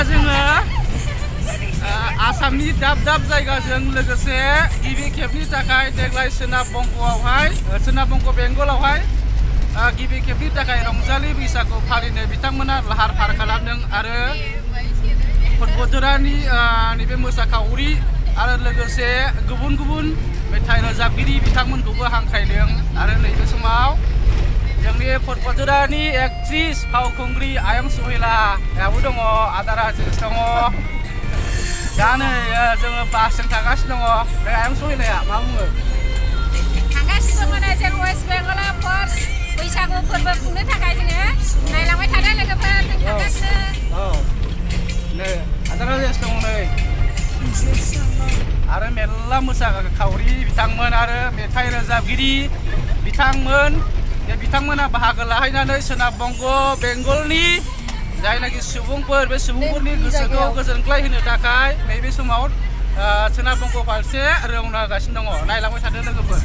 जोङो आसामनि दाब दाब जायगाजों लोगोसे गिबि खेबनि थाखाय देग्लाय सोनाब बंग बेंगलावहाय गिबि खेबनि थाखाय रंजालि बैसागु फालिनो बिथांमोना लाहार फाहार खालामदों आरो फुटबलनि नैबे मोसाखावरि आरो लोगोसे गुबुन गुबुन मेथाइ रोजाबगिरि बिथांमोनखौबो हांख्रायदों आरो नैबे समाव जोंनि फुटबलनि एक्ट्रिस फावखुंग्रि आयं सहेलायाबो दङ आदा राजेस दङ दा नै जोङो बासजों थांगासिनो दङ बे आयं सहेलाया मा बुङो थांगासिनो दङ जों वेस्ट बेंगलाव फार्स्ट बैसागु फोरबो खुंनो थाखाय जोङो नायलांबाय थादों लोगोफोर जों थांगासिनो नै आदा राजेस दङ नै आरो मेरला मोसाखावरि बिथांमोन आरो मेथाइ रोजाबगिरि बिथांमोना बाहागो लाहैनानै सोनाब बंग बेंगलनि जायनाखि सुबुंफोर बे सुबुंफोरनि गोसोखौ गोजोनग्लाय होनो थाखाय नैबे समाव सोनाब बंग फारसे रौना होगासिनो दङ नायलांबाय थादों लोगोफोर।